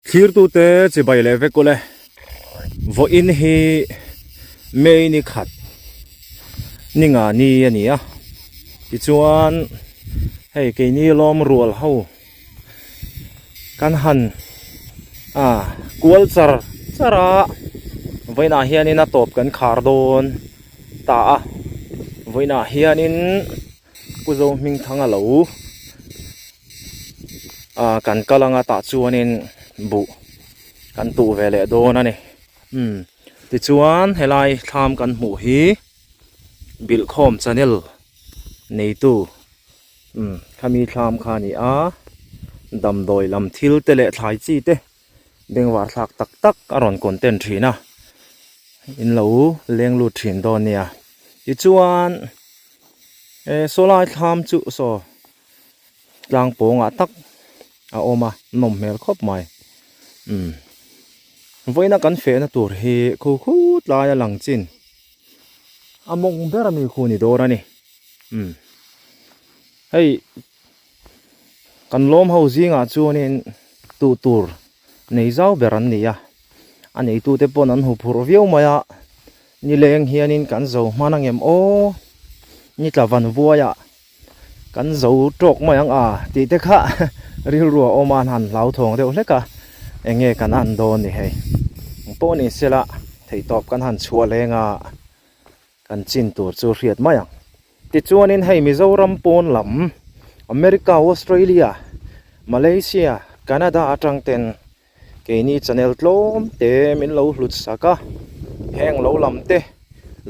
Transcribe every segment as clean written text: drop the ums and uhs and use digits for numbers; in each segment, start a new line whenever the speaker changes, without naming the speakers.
Thlirtute chibai leh vek ule. Vawiin hi May ni khat ni nga ni a ni a. Tichuan hei keini lawm rual ho kan han a kual char char a vawiinah hianin a tawp kan khar dawn ta a. Vawiinah hianin Pu Zohmingthanga lo ah kan kal anga tah chuanin buh kan tuh ve leh dawn a ni umm tichuan helai thlam kan hmuh hi bilhkhawm channel neitu umm khami thlam kha a ni a damdawi lam thil te leh thlai chi te bengvar thlak tak tak a rawn content thin a in lo leng lut thin dawn nia tichuan eh saw lai thlam chu saw tlang pawngah tak a awm a nawm hmel khawp mai umm vawiina kan fehna tur hi khu khut laia lang chin a mawng ber ami khu ni dawn a ni umm hei. Kan lawm ho zingah chuanin tuh tur nei zau ber an ni a, a neitute pawn an huphurh viau mai a, nileng hianin kan zo hman ang em aw, ni tla van vuaiah kan zo tawk mai ang a tih te kha rilru a awm a, an han hlauthawng deuh hlek a, eng nge kan an dawn ni hei, engpawh ni sela theihtawp kan han chhuah leng a. Kan chin tur chu hriat mai ang. Tichuanin hei Mizoram pawn lam America, Australia, Malaysia, Canada atang ten keini channel tlawm te min lo hlut sak a, heng lo lam te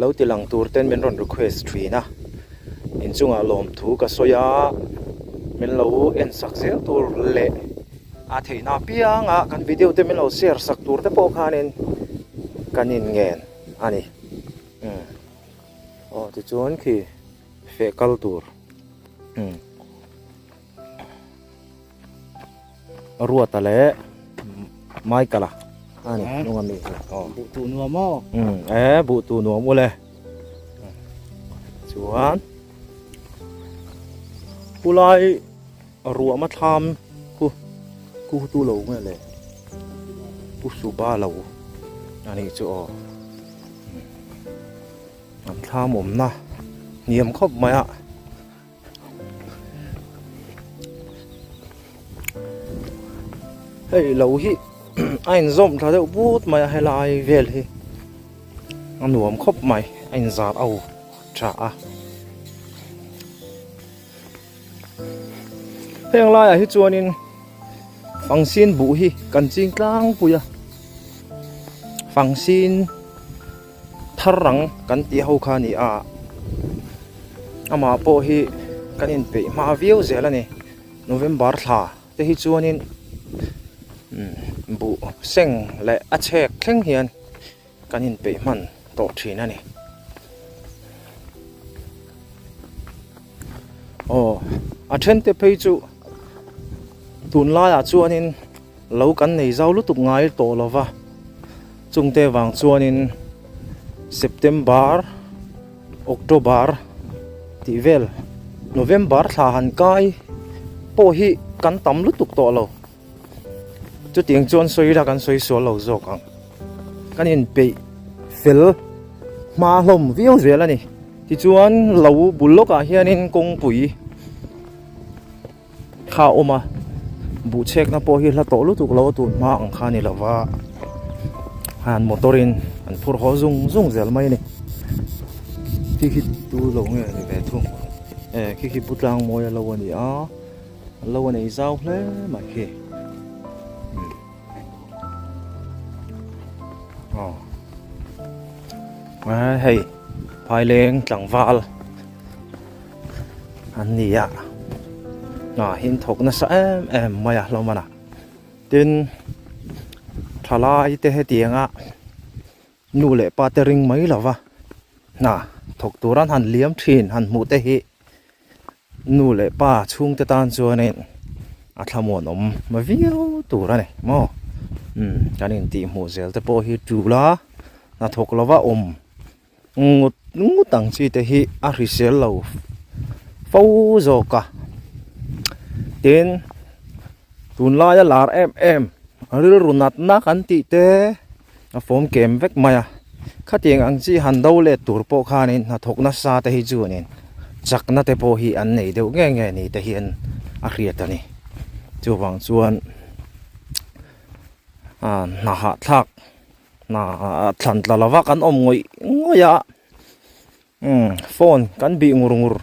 lo ti lang tur ten min rawn request thin a, inchungah lawmthu ka sawi a, min lo en sak zel tur leh a theihna apianga kan video te min lo share sak tur te pawh khanin kan inngen. a ni umm aw tichuan khi feh kal tur umm Ruata leh Michael a a ni hnung ami hi aw
buh tuh nuam aw
umm e buh tuh nuam ule chuan pulai ruahma thlam khu khu tu lo nge le pu suba lo a nih chu aw an thlam awmna hniam khawp mai a hei lo hi a inzawm tha deuh but mai a helai vel hi a nuam khawp mai a inzar au tha a. Heng laiah hi chuanin fangsin buh hi kan ching tlangpui a fangsin thar rang kan tih ho kha a ni a amah pawh hi kan inpeih hma viau zel a ni November thla te hi chuanin buh seng leh a chhek thleng hian. Kan inpeih hman tawh thin a ni. Aw, a thente phei chu tunlaiah chuanin lo kan nei zau lutuk ngai tawh lo va, chungte vang chuanin September, October tih vel November thla han kai pawh hi kan tam lutuk tawh lo. Chutiang chuan sawi ila kan sawi sual lo zawk ang. Kan inpeih fel hma hlawm viau zel a ni. Tichuan lo bul lawkah hianin kawngpui kha a awm a, buhchhekna pawh hi hla tawh lutuk lo a tun hma ang kha a ni lova, an motor in an phur haw zung zung zel mai a ni. Khi khi tu lo nge ni ve thung e khi khi pu tlang mawi a lo a ni a. Lo a nei zau hle mai khi. Aw. A hei phaileng tlangval an ni a. A hin thawk nasa em em mai a hlawm a na. Tin thalai te hetianga nu leh pa te ring mai lova hna thawk tur an han liam thin han hmuh te hi Nu leh pa chhungte tan chuanin a thlamuanawm viau tur a ni maw? Umm kan intih hmuh zel te pawh hi tul a, hnathawk lova awm ngut ngut ang chi te hi a hrisel lo fo zawk a. Tin, tunlaia lar em em. Rilru natna kan tih te a fawm kem vek mai a, khatiang ang chi han do let tur pawh khanin hnathawk nasa te hi chuanin chakna te pawh hi an nei deuh nge nge ni te hian a hriat a ni. Chuvang chuan ah hna hahthlak hna thlan tla lova kan awm ngawih ngawih a. Umm phone kan bih ngur ngur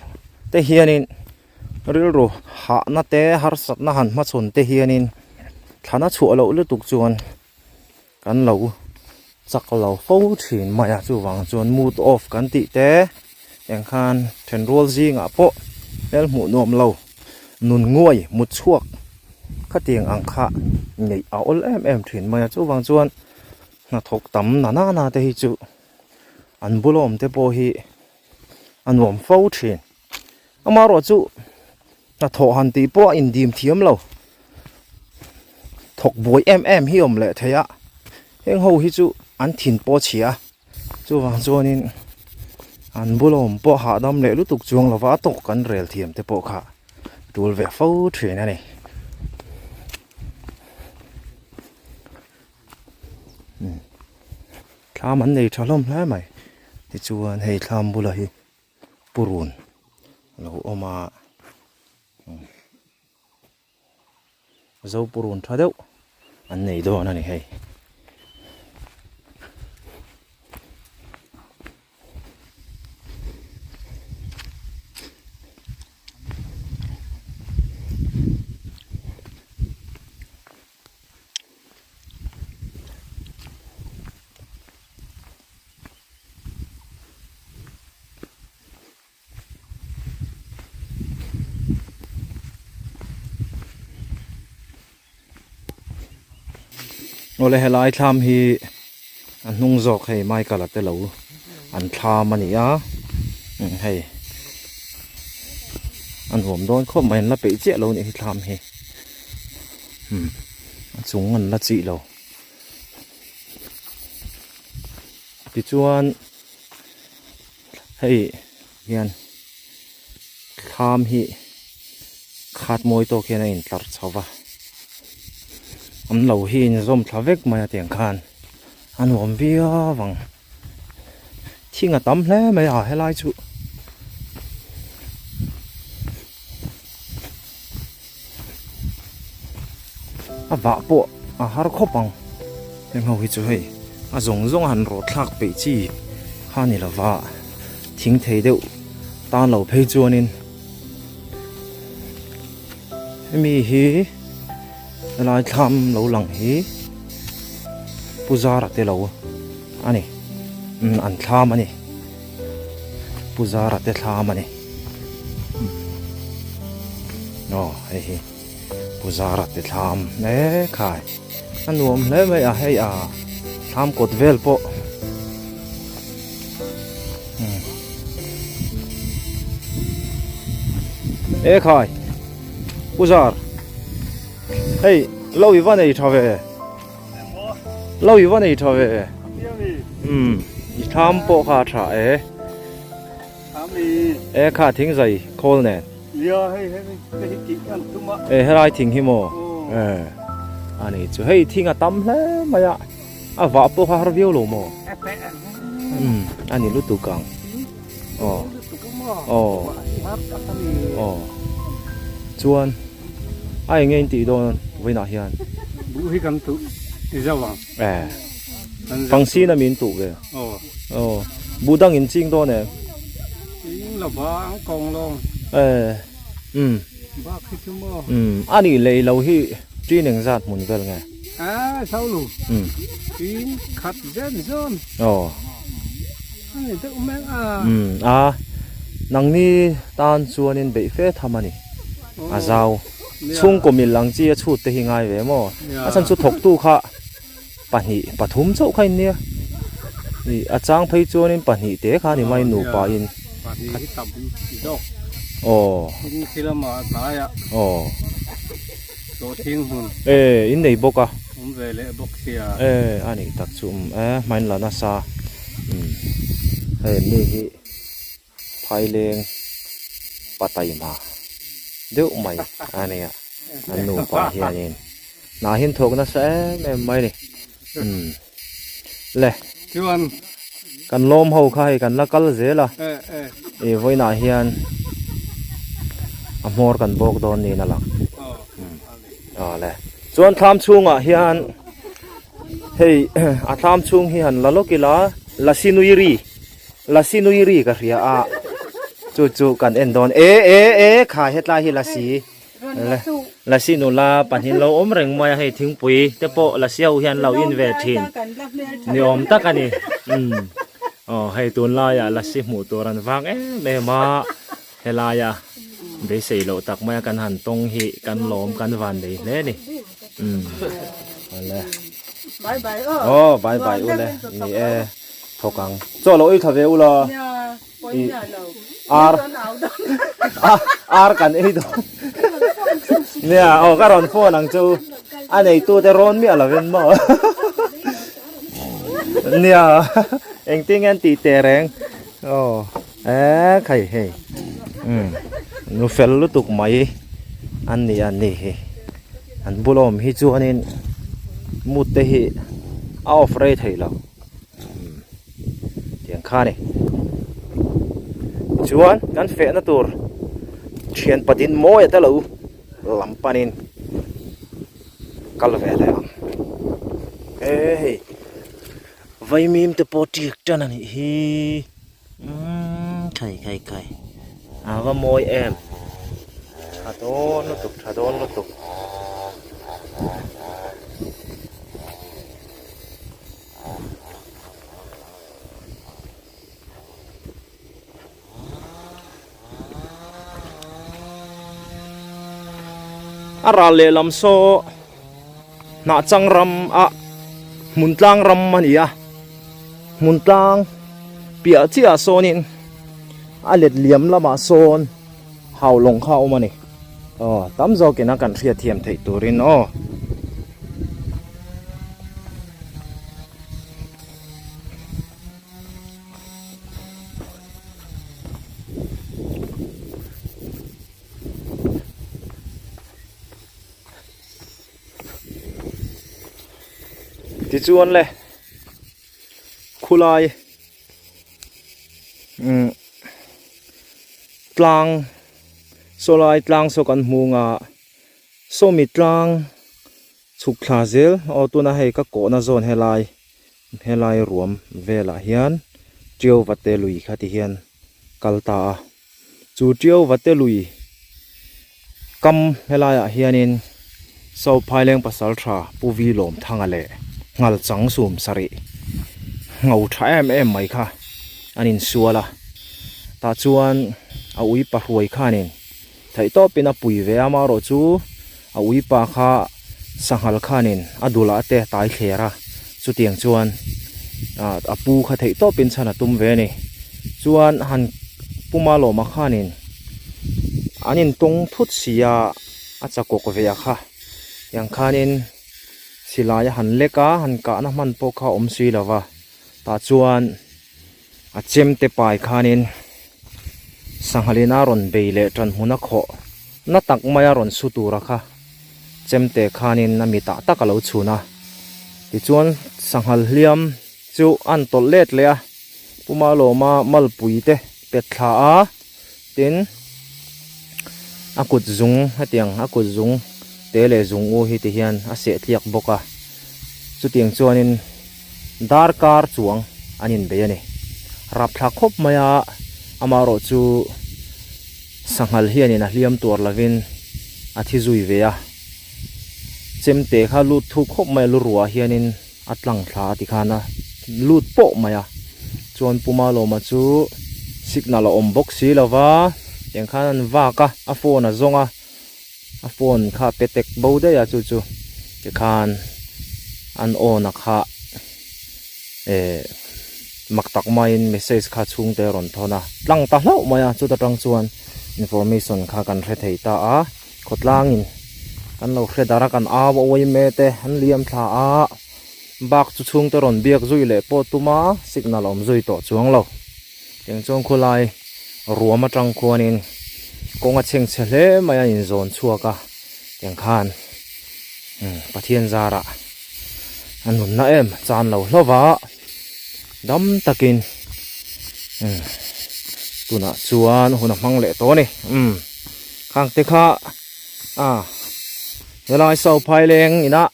te hianin rilru hahna te harsatna han hmachhawn te hianin thlana chhuah loh lutuk chuan kan lo chak lo fo thin mai a chuvang chuan mood off kan tih te eng khan thenrual zingah pawh hmel hmuh nuam lo nun nguai mut chhuak khatiang ang kha neih a awl em em thin mai a chuvang chuan hnathawk tam na nana te hi chu. An bulawm te pawh hi a nuam fo thin. Amaherawh chu hnathawh han tih pawh a indim thiam lo. Thawk buai em em hi awm leh thei a, heng ho hi chu an thin pawh a chhia a, chuvang chuanin an bulawm pawh hahdam leh lutuk chuang lova a tawk kan rel thiam te pawh kha tul ve fo thin a ni. Thlam an nei tha hlawm hle mai tichuan hei thlam bulah hi purun a lo awm a zo purun tha deuh an nei dawn a ni hei. Awle helai thlam hi a hnung zawk hei Michael a te lo an thlam a ni a hei a nuam dawn khawp mai an la peih chiah lo a nih hi thlam hi. Umm a chung an la chih lo tichuan hei hian thlam hi khat mawi tawk hian a intlar chho va an lo hi inzawm thla vek mai a tiang khan a nuam viau ang thing a tam hle mai a helai chu. A vah pawh a har khawp ang heng ho hi chu hei a zawng zawng a han rawh thlak peih chi kha ni lova thing thei deuh tan lo phei chuanin hemi hi helai thlam lo lang hi pu zara te lo a ni an thlam a ni pu zara te thlam a ni. Aw hei hi puzara te thlam hle khai a nuam hle mai a hei a thlam kawt vel pawh e khai puzar hei lo i va nei tha ve lo i va nei tha ve um i thlam pawh kha a tha e. E kha thing zai khawl nen. E helai thing hi maw e ani chu hei thing a tam hle mai a a vah pawh kha har viau lo maw um ani lutuk ang aw aw aw chuan a eng nge in tih dawn vawiinah hian
buh hi kan tuh ti zauh ang
e fangsin a min tuh ve. Aw buh dang in ching dawn em?
Ching lo va ang kawng lo.
Eh um.
Bak hi chu maw.
Um a nih lei lo hi ṭin eng zat hmun vel nge?
Ah sau lu. Um. Ṭin khat zen zawn.
Aw.
A ni deuh mek a.
Um a nangni tan chuanin beih fe tham a ni. A zau. Chhungkaw mil ang chi a chhut te hi ngai ve maw? A chhan chu thawktu kha. Pahnih pathum chauh kha in nia ih a chang phei chuanin pahnih te kha ni mai nupa in aw aw e in nei bawk a e a nih tak chu um e hmain la nasa um hei mi hi phaileng pataima deuh mai a nia an nupa hianin. Hna hi an thawk nasa em em mai a ni. Umm le.
Chuan.
Kan lawm ho kha hei kan la kal zel a. I vawiinah hian a hmawr kan bawk dawn niin a lang. Aw le. Chuan thlam chhungah hian hei a thlam chhung hi han la lawk ila lasi nui ri lasi nui ri ka hria a chu chu kan en dawn e e e kha hetlai hi lasi lasi nula pahnih lo awm reng mai a hei thingpui te pawh lasi ho hian lo in ve thin ni awm tak a ni umm aw hei tunlaiah lasi hmuh tur an vang em em a. Helaia beisei loh tak maia kan han tawng hi kan lawm kan van nei hle ni. Umm awle.
Bye bye aw.
Aw bye bye ule ni e thawk ang. Chaw lo ei tha ve ula.
Nia pawi miah lo.
Ar ar kan ei dawn. Nia aw ka rawn phone ang chu a neitu te rawn miah lovin maw. Nia engtin nge an tih teh reng aw. Eee khai hei umm nu fel lutuk mai an ni a ni hi an bula awm hi chuanin mood te hi a off rei thei lo umm tiang kha a ni chuan kan fehna tur thian padin mawi a te lo lam panin kal ve leh ang e hei vaimim te pawh ṭik ṭan a nih hi. Umm khai khai khai a va mawi em tha dawn lutuk tha dawn lutuk. A ral lehlam saw hnah chang ram a hmun tlang ram a ni a hmun tlang piah chiah ah sawnin a let liam lamah sawn haulawng kha a awm a ni aw tam zawkin a kan hriatthiam theih turin aw. Tichuan le khulai umm tlang sawlai tlang saw kan hmu nga sawmi tlang chhuk thla zel aw tuna hei ka kawhna zawn helai Helai ruam velah hian Tiau Vate lui kha ti hian kal ta a, chu Tiau Vate lui kam helaiah hianin Sophaileng Pasaltha Pu Vi Lawmthanga leh Nghalchang Sum Sarih ngho tha em em mai kha an insual a, tah chuan a ui pahruai khanin Theihtawpin a pui ve a, amaherawh chu a uipa kha sanghal khanin a dulah te a tai thler a, chutiang chuan a pu kha theihtawpin chhan a tum ve a ni. Chuan han Puma lawma khanin an intawng thut si a, a chakawk ve a kha tiang khanin silai a han lek a, han kahna hman pawh kha a awm si lo va, tah chuan. A chemte pai khanin sanghalin a rawn bei leh tan hmun a khawh na tak mai a rawn su tur a kha chemte khanin a mitah tak a lo chhun a tichuan sanghal hliam chu an tawlh let leh a Puma lawma malpui te pet thla a tin a kut zung hetiang a kut zung te leh zung u hi ti hian a seh tliak bawk a chutiang chuanin. Darkar chuang an inbei a ni. Rapthlak khawp mai a, amaherawh chu sanghal hianin a hliam tuar lovin a thi zui ve a. Chemte kha lut thuk khawp mai a lu ruah hianin a tlang thla a tikhan a lut pawh mai a. Chuan Pu Malawma chu signal a awm bawk si lova, tiang khan an vak a, a phone a zawng a. A phone kha pe tek bo daih a chu chu tikhan an on a kha eh mak tak maiin message kha chhungte a rawn thawn a tlang ta hlauh mai a chuta tang chuan information kha kan hre thei ta a khawtlangin kan lo hre dar a kan au a uaime te an liam thla a bak chu chhungte rawn biak zui leh pawh tum a signal a awm zui tawh chuang lo. Tiang chuan khawlai ruam atang khuanin kawng a chheng chhe hle mai a inzawn chhuak a tiang khan. Pathian zarah a nunna em chan lo hlauh va dam takin tunah chuan hun a hmang leh tawh a ni khang te kha a helai sau phai leng inah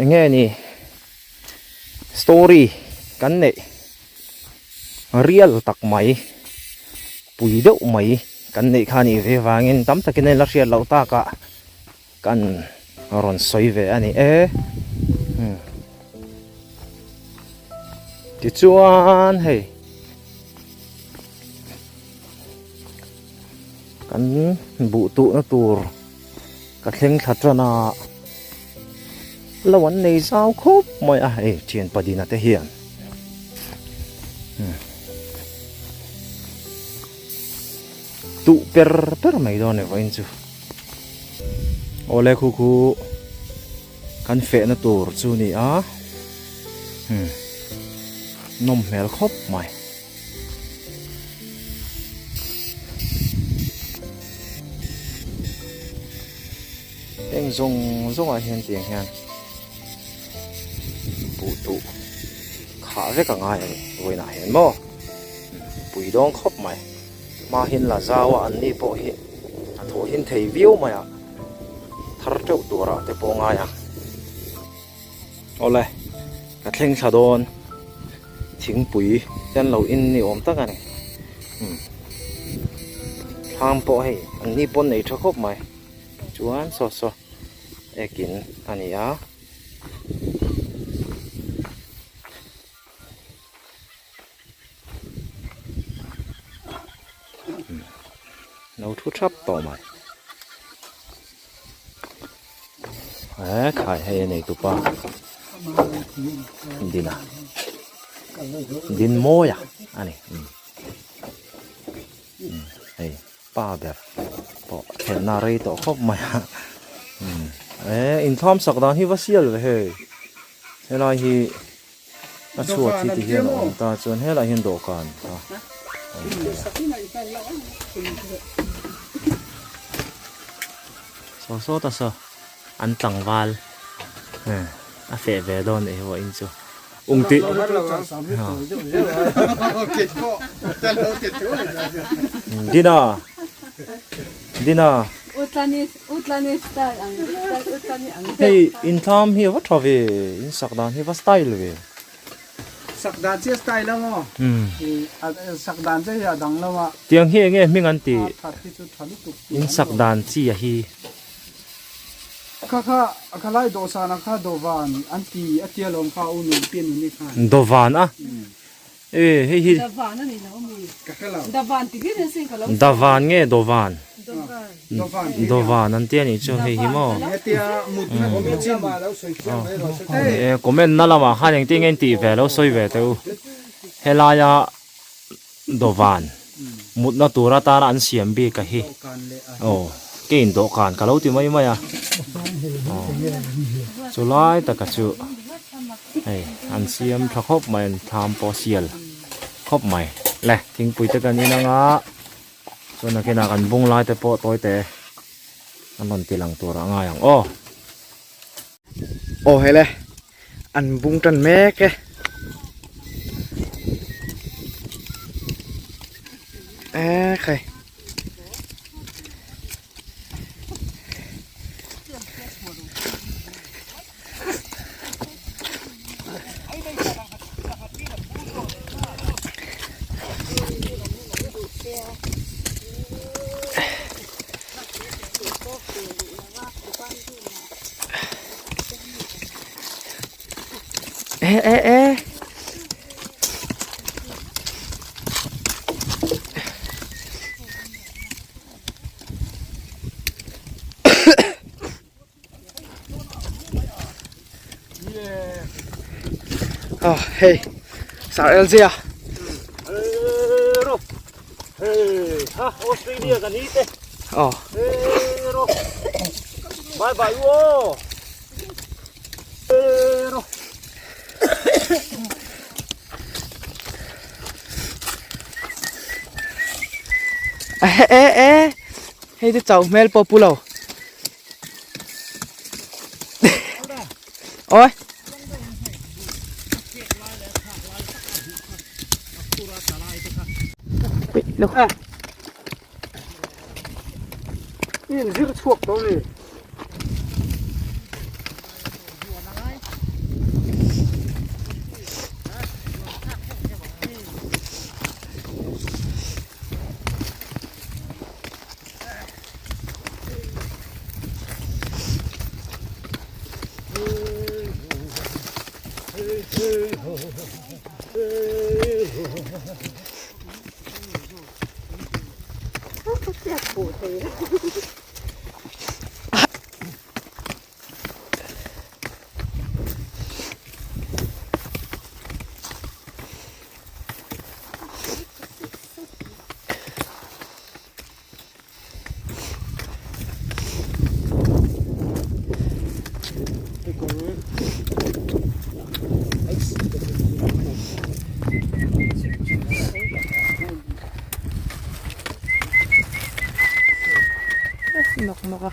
eng nge ni story kan neih real tak mai pui deuh mai kan neih kha a nih ve vangin tam takin a inla hriat loh takah kan rawn sawi ve a ni e tichuan hei kan buh tuhna tur ka thleng thla tan a lo an nei zau khawp mai a hei thian padina te hian tuh per per mai dawn e vawiin chu awle khu khu kan fehna tur chu a ni a nawm hmel khawp mai. Heng zawng zawngah hian tiang hian buh tuh khah vek a ngai a ni vawiinah hian maw pui dawng khawp mai hma hian la zau a an ni pawh hi a thawh hin thei viau mai a thar teuh turah te pawh a ngai ang awle ka thleng thla dawn. Thingpui te an lo in ni awm tak a ni umm thlam pawh hei an ni pawn nei tha khawp mai chuan saw saw ekin a ni a. Lo thu thap tawh mai he khai hei a nei tupa dina din mawi a ani hei pa ber pawh thlenna rei tawh khawp mai a e inthawm sak dan hi va sial ve hei helai hi. A chhuat hi ti hian a awm ta chuan helaiah hian dawhkan a awm thei a. Saw saw ta saw an tlangval a feh ve dawn nih hi vawiin chu ung tih Dina Dina Hei inthlam hi a va tha ve, in sak dan hi va style ve.
Sak dan chi a style a maw? Sak dan che hi a dang lo a.
Tiang hi enge hming an tih? In sak dan chi a hi.
Kha kha kha lai dawhsan a kha dawvan an ti a tia lawm kha u nu pian nu ni khan.
Dawvan a? E hei hi.
Davan a ni lo mi? Ka hre lo. Davan ti viau hian sin ka lo.
Davan nge Dovan? Dovan. Dovan an tia nih chu hei hi maw.
Hetia mut na awm chin.
E comment na lamah khan engtin nge in tih ve lo sawi ve teh u. Helaia Dovan mutna tur atana an siam bik a hi. Aw ke in dawhkan ka lo ti mai mai a. Aw chulai taka chu. Hei an siam tha khawp mai an thlam pawh a sial khawp mai le thingpui te kan in anga chuan nakinah kan bung lai te pawh tawi te an rawn ti lang tur a ngai ang aw.
Aw hei le an bung tan mek e. Ekhai. Ê ê ê Ờ, hei sar LJ a
Australia kan hi te.
Ờ.
Bye bye wo.
E e e hei te chau hmel pawh pu lo. Ôi. Lo.
In zir chhuak tawh ni.
Nawk nawk a.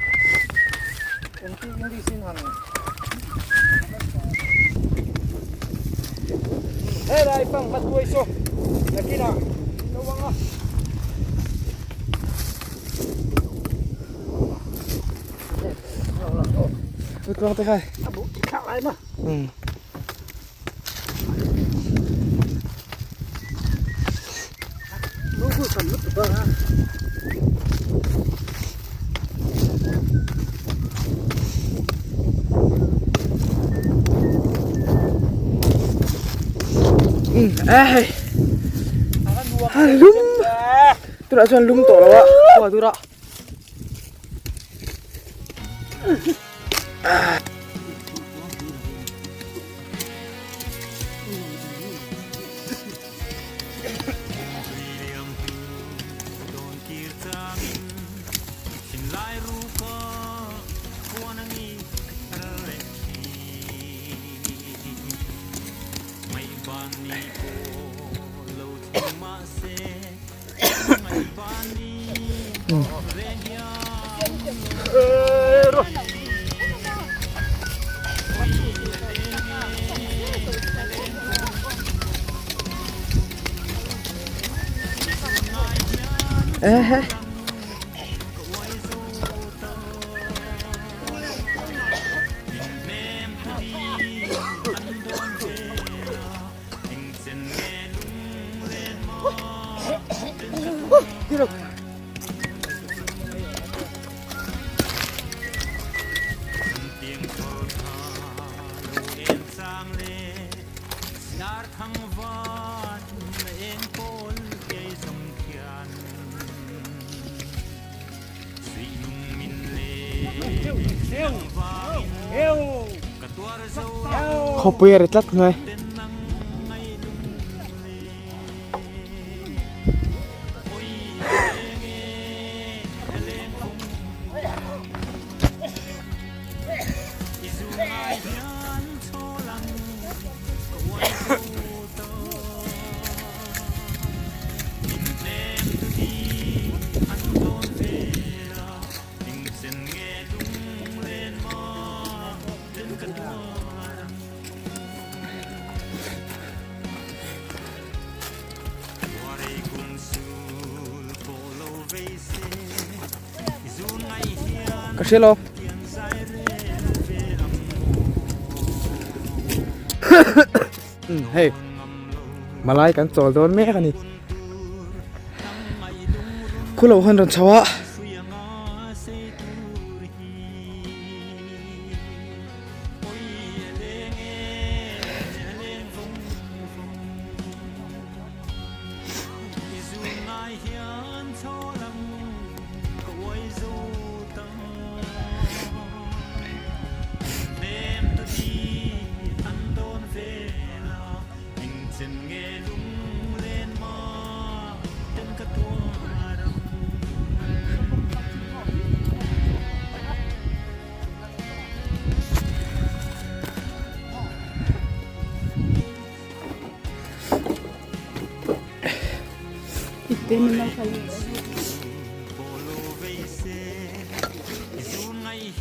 Helai pang hmatuai saw nakinah lo ang a.
Tluang te khai.
A bu ti thlak lai ma.
Um.
Lu ku sam lut ba.
Um, eh. Lum. Tunah chuan lum tawh lo a. Khua tura. Ehe. Khawpui a ri tlat mai. Ka hria lo. Hei malai kan chawl dawn mek a ni. Khulo han rawn chho a.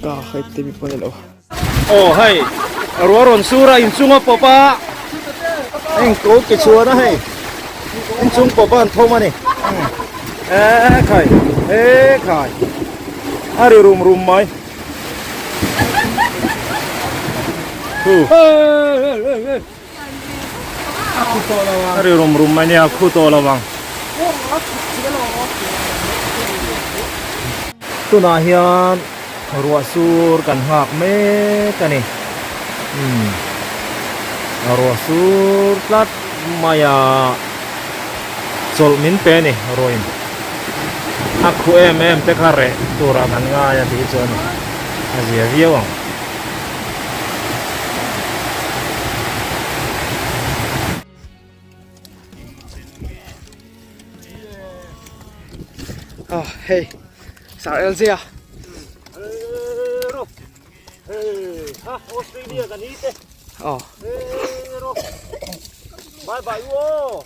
Ka khai te mi pawh ni lo.
Aw hei. Ruah rawn sur a inchung a pawp a heng ko ke chhuan a hei inchung pawp a an thawm a ni e khai e khai a ri rum rum mai thu a ri rum rum mai nia a khu tawh lo ang tunah hian ruah sur kan nghak mek a ni umm ruah sur tlat mai a chawlh min pe a ni ruahin a khuh em em te kha reh turah kan ngai a tih chuan a zia viau ang.
Oh, hei, sar el zia. Oh.
Bye bye wo.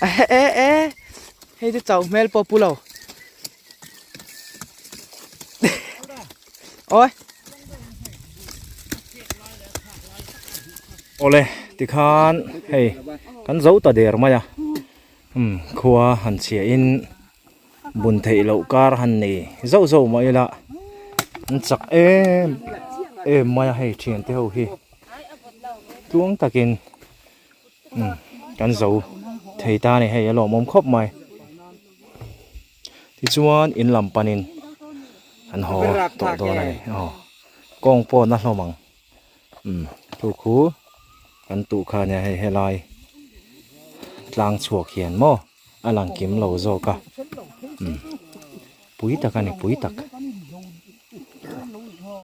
E e e hei chu chauh hmel pawh pu lo ôi
Awle tikhan hei kan zo ta der mai a umm khua han chhia in bun theih loh kar han nei zauh zauh mah ila an chak em em mai a hei thian te ho hi tluang takin umm kan zo thei ta a ni hei a lawmawm khawp mai tichuan in lam panin an haw tawh dawn a ni aw kawng pawh na hlawm ang umm thu khu kan tuh kha nia hei helai tlang chhuak hian maw. A lang kim lo zawk a, umm pui tak a ni pui tak.